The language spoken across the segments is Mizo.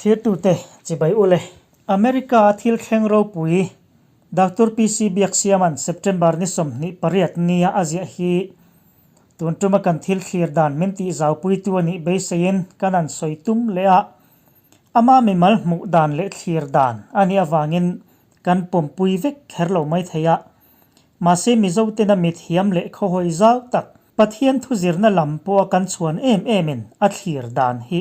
Thlirtute chibai ule. America-a thil thleng ropui Doctor PC Biaksiama'n September ni 28 nia a ziah hi tun tuma kan thil thlir dan min tih zaupuitu a nih beiseiin kan han sawi tum leh a, ama mimal hmuh dan leh thlir dan a nih avangin kan pawmpui vek kher lo mai thei a. Mahse Mizotena mithiam leh khawhawi zau tak Pathian thuzirna lam pawha kan chhuan em emin a thlir dan hi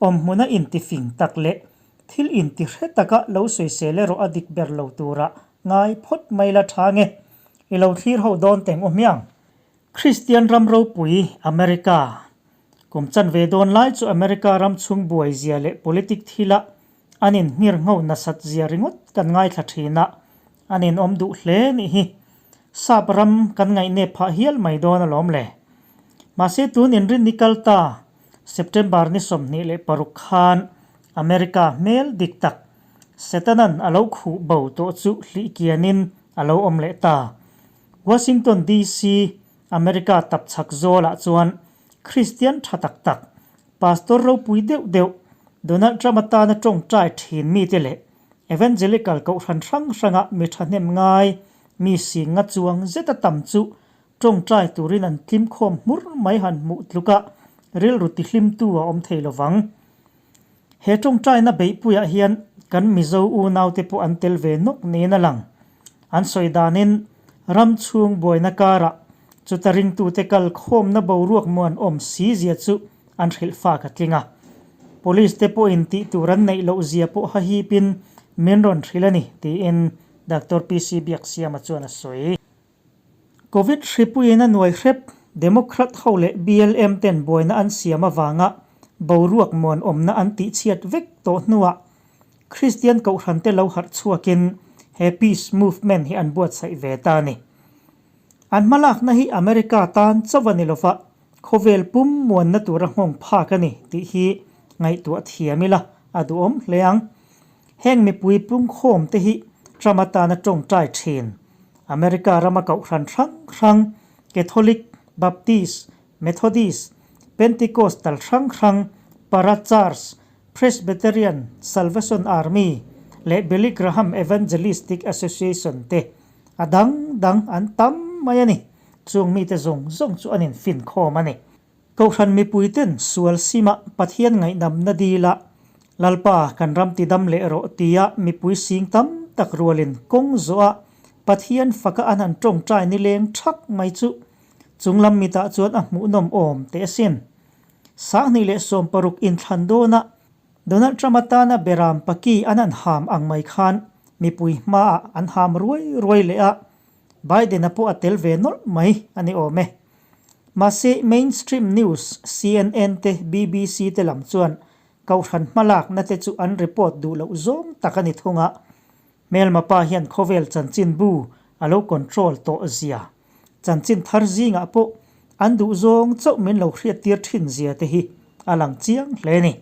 Awmhmuna intifing tak leh thil intihre taka lo sawisel erawh a dik ber lo tura ngai phawt mai la tha nge? I lo thlir ho dawn teng u hmiang. Kristian ram ropui America. Kum chanve dawn lai chu America ram chhung buai zia leh politic thila an inhngir ngho nasat zia ringawt kan ngaithla thin a, an inawm duh hle nih hi. Sap ram kan ngaihnep phah hial mai dawn alawm le. Mahse tun inrinni kal ta September ni 26 khan America hmel dik tak Setanan a lo khuh bo tawh chu hlih kianin a lo awm leh ta. Washington DC, America tapchhak zawlah chuan Kristian tha tak tak, Pastor ropui deuh deuh, Donald Trump atana tawngtai thin mite leh Evangelical kohhran hrang hranga mi thahnem ngai mi singa chuang zeta tam chu Tawngtai turin an tlim khawm hmur mai han hmuh tluk a, rilru tihlimtu a awm thei lovang. He tawngtaina beihpuiah hian kan Mizo unaute pawh an tel ve nawk niin a lang. An sawi danin ram chhung buaina karah chuta ringtute kal khawmna boruak muan awm si zia chu an hrilh fak a tling a. Police te pawhin tih tur an neih loh zia pawh hahipin min rawn hrilh a ni, tiin Doctor PC Biaksiama chuan a sawi. Covid hripuiin a nuai hrep, Democrat ho leh BLM ten buaina an siam avanga boruak muanawmna an tihchhiat vek tawh hnuah Kristian kohhrante lo harh chhuakin he peace movement hi an buatsaih ve ta a ni. An hmalakna hi America tan chauh a ni lova, khawvel pum muanna tura nghawng phak a ni tih hi ngaihtuah thiam ila a duhawm hle ang. Heng mipui pungkhawm te hi Trump atana tawngtai thin. America rama kohhran hrang hrang, Catholic, Baptist, Methodist, Pentecostal hrang hrang, Para Church, Presbyterian, Salvation Army leh Billy Graham Evangelistic Association te a dang dang an tam mai a ni. Chung mite zawng zawng chu an infinkhawm a ni. Kohhran mipuiten sual sima Pathian ngaihnamna dila Lalpa kan ram tidam leh rawh tia mipui sing tam tak rualin kawng zawha Pathian faka an han tawngtai nileng thak mai chu chunglam mitah chuan a hmuhnawm awm teh asin. 2016 inthlan dawnah Donald Trump atana beram paki an han ham ang mai khan mipui hmaah an ham ruai ruai leh a, Biden-a pawh a tel ve nawlh mai a ni awm e. Mahse, mainstream news CNN te BBC te lam chuan kohhran hmalakna te chu an report duh loh zawng tak a ni thung a. Hmelma pa hian khawvel chanchinbu a lo control tawh zia, chanchin thar zingah pawh an duh zawng chauh min lo hriattir thin zia te hi a lang chiang hle a ni.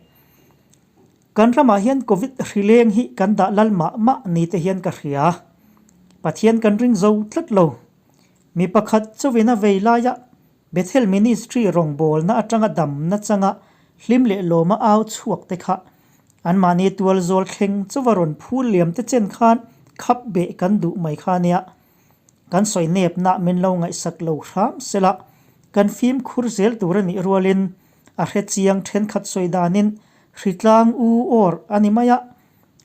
Kan ramah hian Covid hrileng hi kan dah lal mah mah ni te hian ka hria. Pathian kan ring zo tlat lo. Mi pakhat chauhin a vei laia Bethel Ministry rawngbawlna atanga damna changa hlim leh lawma au chhuak te kha anmahni tual zawl thleng chauva rawn phul liam te chen khan khap beh kan duh mai kha nia. Kan sawi nepna min lo ngaihsak lo hram sela kan fimkhur zel tur a nih rualin a hre chiang thenkhat sawi danin hritlang u awr a ni mai a,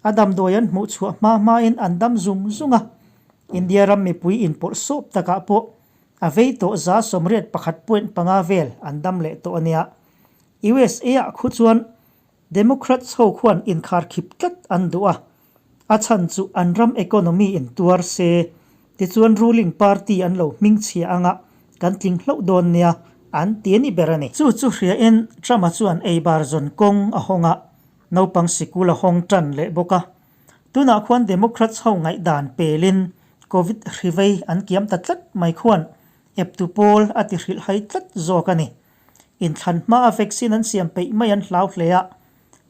a damdawi an hmuh chhuah hma hmain an dam zung zung a. India ram mipui inpawlh sawp takah pawh a vei tawh 81.5 vel an dam leh tawh a nia. USA ah khu chuan Democrats ho khuan inkharkhip tlat an duh a, a chhan chu an ram economy in tuar se, tichuan ruling party an lo hmingchhia anga kan tling hlauh dawn nia an ti a ni ber a ni. Chu chu hriain Trump-a chuan eibar zawn kawng a hawng a, naupang sikul a hawng tan leh bawk a. Tunah khuan Democrats ho ngaihdan pelin Covid hri vei an kiam ta tlat mai khuan eptu pawl a ti hrilhhai tlat zawk a ni. Inthlan hmaa vaccine an siam peih mai an hlau hle a,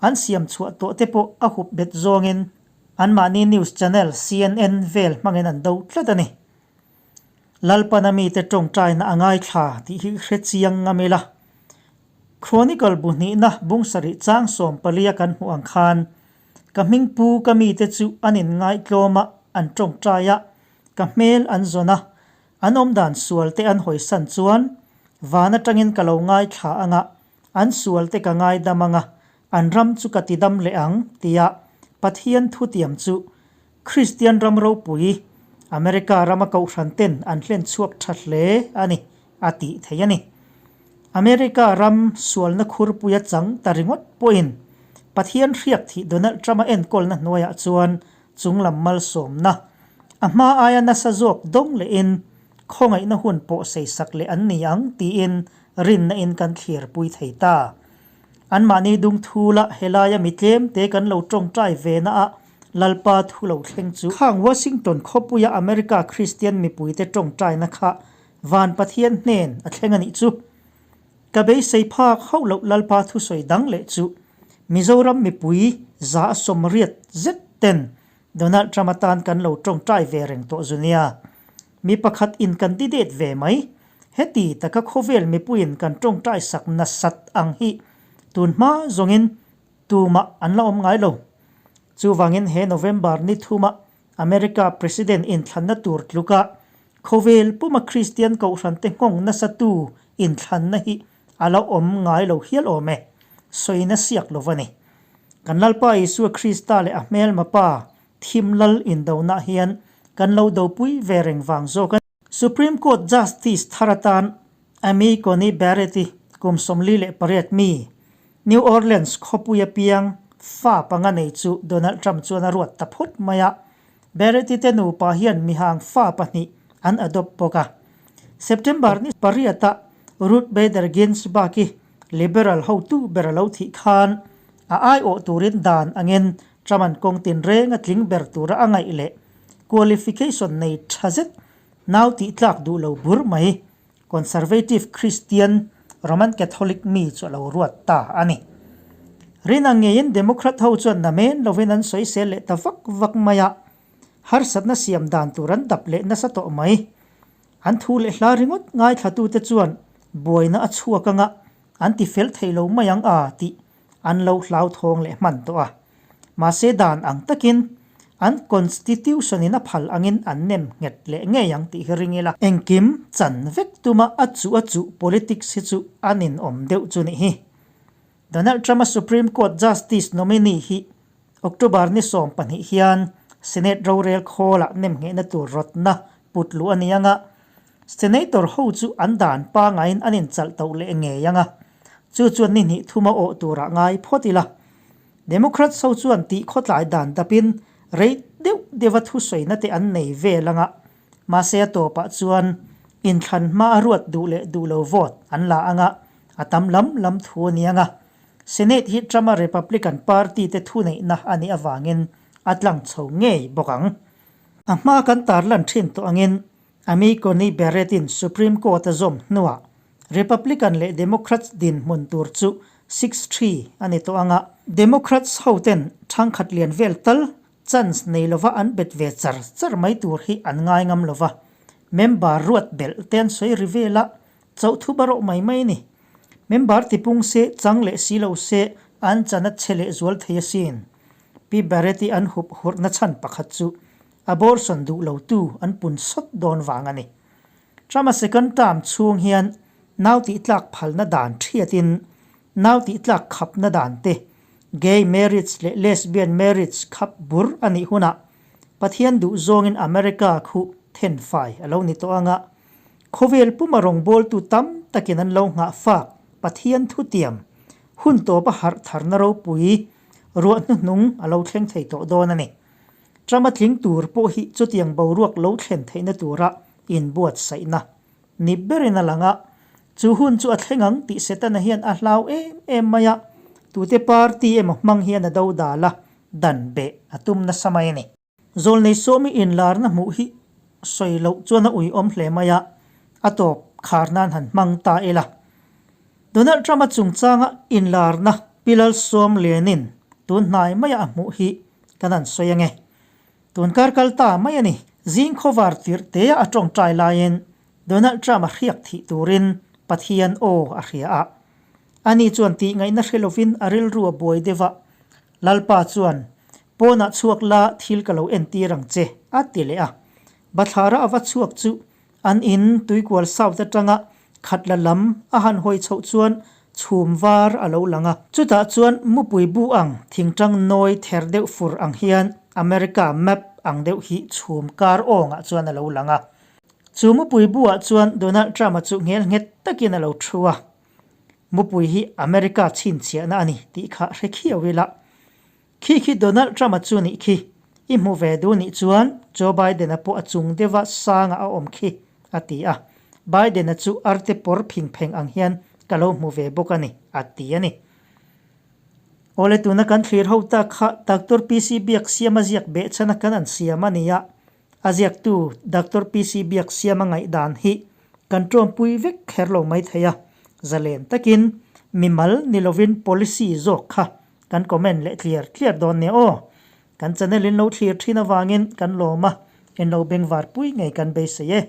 an siam chhuah tawh te pawh a hup bet zawngin anmahni news channel CNN vel hmangin an do tlat a ni. Lalpana mite tawngtaina a ngaithla tih hi hre chiang ngam ila. Chronicle bu hnihna bung sarih chang 14-a kan hmuh ang khan, Ka hming pu ka mite chu an inngaihtlawm a, an tawngtai a, ka hmel an zawn a, an awmdan sualte an hawisan chuan van atangin ka lo ngaithla ang a, an sualte ka ngaidam ang a, an ram chu ka tidam leh ang, tia Pathian thutiam chu Kristian ram ropui, America rama kohhran ten an hlen chhuak tha hle a ni, a tih theih a ni. America ram sualna khurpuia chang ta ringawt pawhin Pathian hriak thih Donald Trump-a enkawlna hnuaiah chuan chunglam malsawmna, a hma aia nasa zawk dawng lehin khawngaihna hun pawh seisak leh an ni ang tiin rinna in kan thlirpui thei ta. Anmahni dungthula helaia mi tlemte kan lo tawngtai ve naah Lalpa thu lo thleng chu. Khang Washington khawpuia America Kristian mipuite tawngtaina kha van Pathian hnen a thleng a nih chu. Ka beisei phak hauh loh Lalpa thusawi dang leh chu Mizoram mipui 180 zet ten Donald Trump atan kan lo tawngtai ve reng tawh zu nia. Mi pakhat in candidate ve mai. Heti taka khawvel mipuiin kan tawngtai sak nasat ang hi tun hma zawngin Tumah an la awm ngai lo. Chuvangin he November ni thuma America President inthlanna tur tluka khawvel puma Kristian kohhrante nghawng nasa tu inthlanna hi a la awm ngai lo hial awm e, sawina siak lo va ni. Kan Lalpa Isua Krista leh a hmelma pa thim lal indonah hian kan lo dopui ve reng vang zawk a ni. Supreme Court Justice thar atan Amy Coney Barrett-i kum 48 mi, New Orleans khawpuia piang fa panga nei chu Donald Trump chuan a ruat ta phawt mai a. Barrett-i te nupa hian mihang fa pahnih an adopt bawk a. September ni pariata Ruth Bader Ginsburg-i liberal hotu ber a lo thih khan a aiawh turin dan angin Trump-a'n kawng tinreng a tling ber tura a ngaih leh qualification nei tha zet nau tih tlak duh lo bur mai Conservative Christian Roman Catholic mi chu a lo ruat ta a ni. Rin ang ngeiin Democrat ho chuan namen lovin an sawisel leh ta vak vak mai a, harsatna siam dan tur an dap leh nasa tawh mai. An thu leh hla ringawt ngaithlatute chuan buaina a chhuak anga an ti fel thei lo mai ang a tih an lo hlauthawng leh hman tawh a. Mahse dan ang takin an constitution in a phal angin an nem nghet leh ngei ang tih hi ring ila. Engkim chan vek tuma a chuh a chuh politics hi chu a ninawm deuh chu nih hi. Donald Trump-a Supreme Court Justice nominee hi October ni 12 hian Senate rorel khawlah nemnghehna tur rawtna put luh a ni ang a, Senator ho chu an dan pangaiin an inchalh tauh leh ngei ang a, chu chuan ni hnih thuma awh turah ngai phawt ila. Democrats ho chuan tih khawtlai dan dapin rei deuh deuha thusawina te an nei vel ang a, mahse a tawpah chuan inthlan hma a ruat duh leh duh lo vote an la ang a, a tam lam lam thu a ni ang a. Senate hi Trump-a Republican Party te thuneihna a nih avangin a tlang chho ngei bawk ang. A hma kan tarlan thin tawh angin Amy Coney Barrett-in Supreme Court a zawm hnuah Republican leh Democrats dinhmun tur chu 6-3 a ni tawh ang a, Democrats hoten thangkhat lian vel tal chance nei lova an bet ve char char mai tur hi an ngai ngam lova, member ruat belh te an sawi ri vel a, chauh thu barawh mai mai a ni. Member tipung se chang leh si lo se an chan a che leh zual thei asin. Pi Barrett-i an hup hurhna chhan pakhat chu Abortion duh lotu an pun sawt dawn vang a ni. Trump-a second term chhung hian nau tihtlak phalna dan thiatin nau tihtlak khapna dan te, gay marriage leh lesbian marriage khap bur a nih hunah Pathian duh zawngin America khu thenfai a lo ni tawh ang a, khawvel puma rawngbawltu tam takin an lo nghahfak Pathian thutiam hun tawpa harh tharna ropui ruah hnuhnung a lo thleng thei tawh dawn a ni. Trump a tling tur pawh hi chutiang boruak lo thlen theihna tura inbuatsaihna ni berin a lang a, chu hun chu a thleng ang tih Setana hian a hlau em em mai a, tute party emaw hmang hian a do dal a, dan beh a tum nasa mai a ni. Zawlnei sawmi inlarna hmuh hi sawi loh chuan a uiawm hle mai a, a tawp khar nan han hmang ta ila. Donald Trump-a chungchanga inlarna Pi Lalsawm Lenin tun hnai maia a hmuh hi Kan han sawi ange. Tun kar kal ta mai a ni. Zing khawvar tirh te a tawngtai laiin Donald Trump a hriak thih turin Pathian aw a hria a. Ani chuan tih ngaihna hre lovin a rilru a buai deuh a. Lalpa chuan, Pawnah chhuak la thil ka lo entir ang che, a ti leh a. Bathlara a va chhuak chu an in Tuikual South atanga khatla lam a han hawi chhoh chuan chhum var a lo lang a. Chutah chuan mupui bu ang thingtang nawi ther deuh fur ang hian America map ang deuh hi chhum kar awngah chuan a lo lang a. Chu mupui buah chuan Donald Trump-a chu nghel nghet takin a lo thu a. Mupui hi America chhinchhiahna a ni tih kha hre khiau ila. Khi khi Donald Trump-a chu nih khi, i hmu ve duh nih chuan Joe Biden-a pawh a chung deuha sangah a awm khi, a ti a. Biden-a chu arte pawr phing pheng ang hian ka lo hmu ve bawk a ni, a ti a ni. Awle tuna kan thlir ho tak kha Doctor PC Biaksiama ziak behchhana kan an siam a ni a, A ziaktu Doctor PC Biaksiama ngaihdan hi kan ṭawmpui vek kher lo mai thei a, zalen takin mimal ni lovin policy zawk kha kan comment leh tliar tliar dawn nia aw. Kan channel in lo thlir ṭhin avangin kan lawm a, in lo bengvar pui ngei kan beisei e.